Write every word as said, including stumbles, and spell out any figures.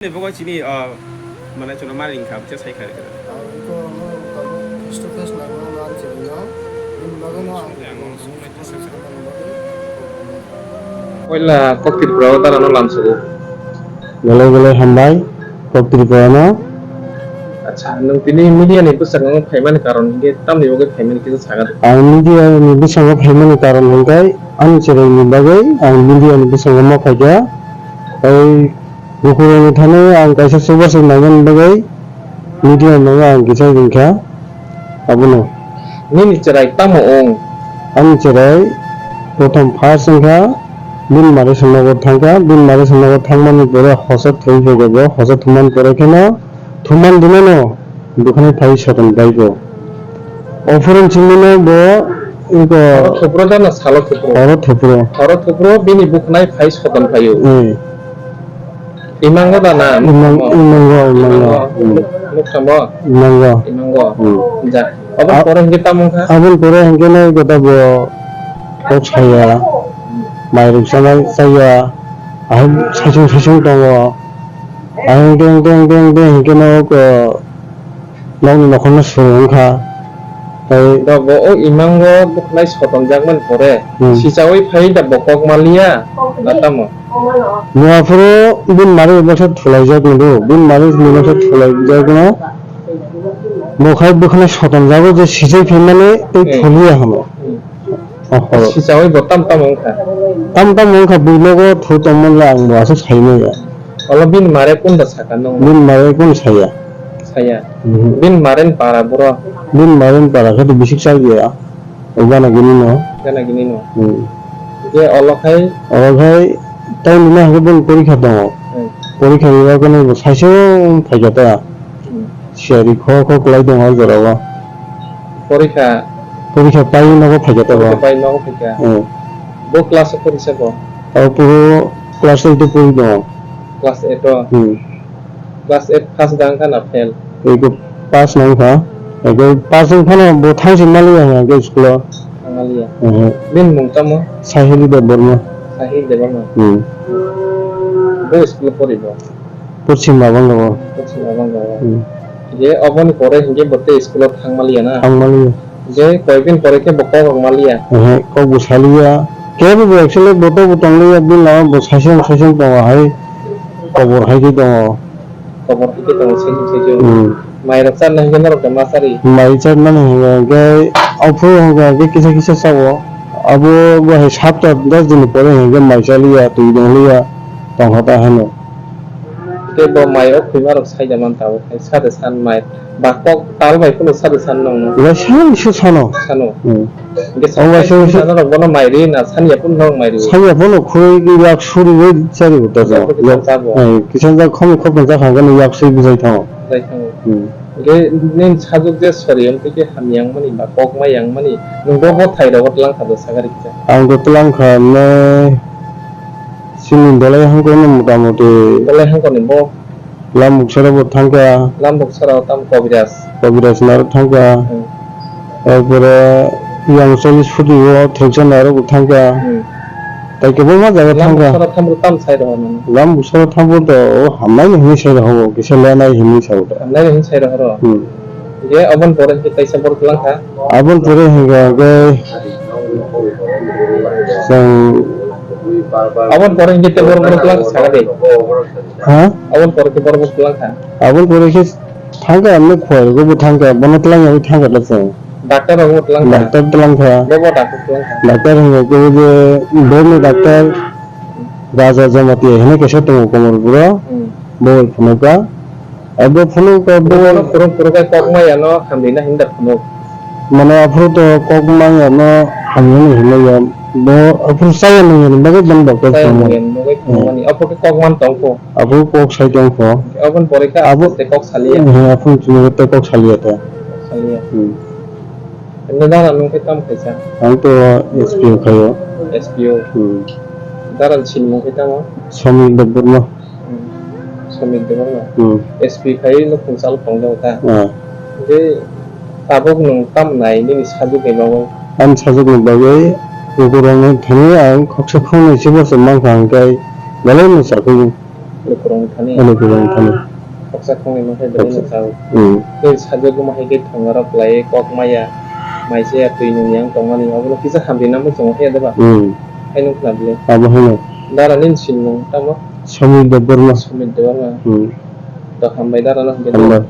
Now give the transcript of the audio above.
Ni bagwi chini, ah, mane chwngno mari wngkha, bwswk sai kha. Ang iko ano tabuk face to face nangmano ang chini no. Bini bagwi no ang Poila kok Tripura o dara no lamsogo. Belai belai hambai kok Tripura no. Acha, nwng tini media ni bwskango phaimani karon hinkhe tamni bagwi phaimani kisa saga de. Ang media ni bwskango phaimani karon hinkhe ani chwraini bagwi ang media ni bwskango ma phaikha. Tei Bukuruni thani ang kaisa chubachu naimani bagwi media no ang kisa wngkha abono. Nini chwrai tamo wng? Ani chwrai prothom first wngkha bini mari songnago thangkha, bini mari songnago thangmani pore hosa thwi phaikha bo, hosa thumani pore kheno thuman dinano. Bukhani phai soton baibo. Ophuru chimino bo iko Horo thupro da na salo thupro? Horo thupro. Horo thupro bini bukhnai phai soton phaio. Eh. Imango da na? Imang-, imango, imango. Imango. Hmm. Nuk-, nuk tamo? Imango. Imango. Hmm. Ja. Abon A-, pore hinkhe tamo wngkha? Abon pore hinkhe no gota bo kok saya, mairung chana chaya, ahai saisung saisung tongo. Ang deng deng deng deng hinkhe no ko nokni nokhorno suru wngkha. Tei bo o imango bukhnai sotonjakmani pore Hmm. sichaui phai da bo kok maliya na tamo? Bo aphuru bini mari baksa thulaijak nw, bini mari baksa thulaijak nw. Bo khai bukhnai sotonjago je sichai phaimani tei Hmm. thuliya hwnwi. Hmm. Oho. Sichaui bo tam tam wngkha? Tam tam wngkha, buinogo thu tongmani le ang bo aswk saimanya. Olo bini mare kunda saka nwng? Bini mare kun saya. Saya. Mhm. Bini mare ni para boro? Bini mare ni para khe to bisik chaliya. O gana gini no. Gana gini no. Hmm. Je olo khai? Olo khai tai nini hake bini porikha tongo. Hmm. Porikha ni bagwi no bo saisung phaikha ta. Hmm. Siyari kho kho kwlai tongo o jorao. Porikha? Porikha pai nogo phaikha ta bo. Porikha pai nogo phaikha. Hmm. Bo class o pori se bo? Abo puro class eight o pori tongo. Class eight o? Hmm. Class eight pass da wngkha na fail? Eko pass no wngkha. Eko pass wngphano bo thangsi maliya hwnka khe school o. Thangmaliya? Mhm. Bini mung tamo? Sahil Debbarma. Sahil Debbarma? Hmm. Bo school o pori bo? Porchim Babang rogo. Porchim Babang rogo. Hmm. Je oboni pore hinkhe bo tei school o thang maliya na? Thang maliya. Je koyekdin pore khe bo kok rok maliya? Ehe, kok bo saliya. Kebo bo actually bo to bo tongliya, bini lama bo saisung saisung tongo hai. Kobor hai khe tongo. Kobor hai khe tongo saisung saisung. Hmm. Mai rok charna hinkhe norok da ma chari? Mai charnani hinkhe ophuru hinkhe kisa kisa chao. Abo bo hai sapta dos din pore hinkhe mai chaliya, twi dongliya, tongkha ta hano. Tei bo mai o khwima rok sai da man tabuk hai sa de san mai. Ba kok tal bai phano sa de san nong no. Waisa waisa sano. Sano. Hmm. Hingke Ang waisa waisa. Sano rok bono mai ri na san ya phano nong mai ri. San ya phano khurui yak suri bai chari bo ta Yak ja. Suri yak, ta bo. Eh, kisan jak khom khom jak hangkhe yak sui bijai thango. Bijai thango. Hmm. Hingke nin sajwk je sori wng twi khe hamya wng mani ba kok ma yang mani nwng bo bo thai rogo tlang kha do sagari kisa. Ang to tlang kha ne. Chini belai hangkhe no motamuti. Belai hangkhe ni bo? Lambuksara bo thangkha. Lambuksara o tam Kobiraj. Kobiraj naro thangkha. Hmm. Erpore yang chollish phuti o theksa naro bo thangkha. Hmm. Tai kwbangma jaga thangkha. Lambuksara thambo tam sai rohor nang? Lambuksara thambo to o hamnai ni hinwi sai rohor, kisa lenai hinwi sai rohor. Hamnai ni hinwi sai rohor. Hmm. Je aboni pore hingke kaisa borok tlang kha. Aboni pore hingke hingke chwng. Aboni pore hingke tei borok borok tlang kha saga de. Ha? Aboni pore khe borok borok tlang kha. Aboni pore khe thang kha, amne khwai rok bo thang kha, bono tlang yawi thang kha da chwng. Doctor rok bo tlang kha. Doctor tlang kha. Bo bo doctor tlang kha. Doctor hingke kebo je bor ni doctor Raja Jamatia hino kaisa tongo komor buro. Hmm. Bo phunukha. Abo phunuk ka bo. Bono phunuk phunuk khe kok maya no hamrina hinda phunuk. Mane aphuru to kok maya no hamrina hinwi ya. Bo aphuru chaya nungya ni bagwi ban doctor phunuk. Chaya nungya ni bagwi phunuk mani. Aphuru khe kok man tong kho. Aphuru kok sai tong kho. Aboni pore khe abo aphuru tei kok saliya. Eh, aphuru chini tei kok saliya ta. Saliya. Hmm. Ino dara nung khe tam khaisa? Ang to S P O khayo. S P O. Hmm. Dara ni sinimung khe tamo? Somil Debbarma. Hmm. Somil Debbarma. Hmm. S P khai no khungchal tong jago ta. Ah. Je tabuk nwng tam nai nini sajwk ni bagwi? Ani sajwk ni bagwi kukurok ni thani ang khoksa khoknwi se bwswk mankha hwnkhe belai no chakhuyo. Lukurokni thani. Lukurokni thani. Khoksa khoknwi no khe belai no sao. Hmm. Tei sajaguma hai khe thongarok kwlaiwi kok maya, maisa ya twi nung yang tongmani, obono kisa hamrina bo chwng khe deba. Hmm. Haino khna bwle. Abo haino. Dara nini sinmung tamo? Somir Debbarma. Somir Debbarma. Hmm. To hambai dara no hwnkhe. Hambai.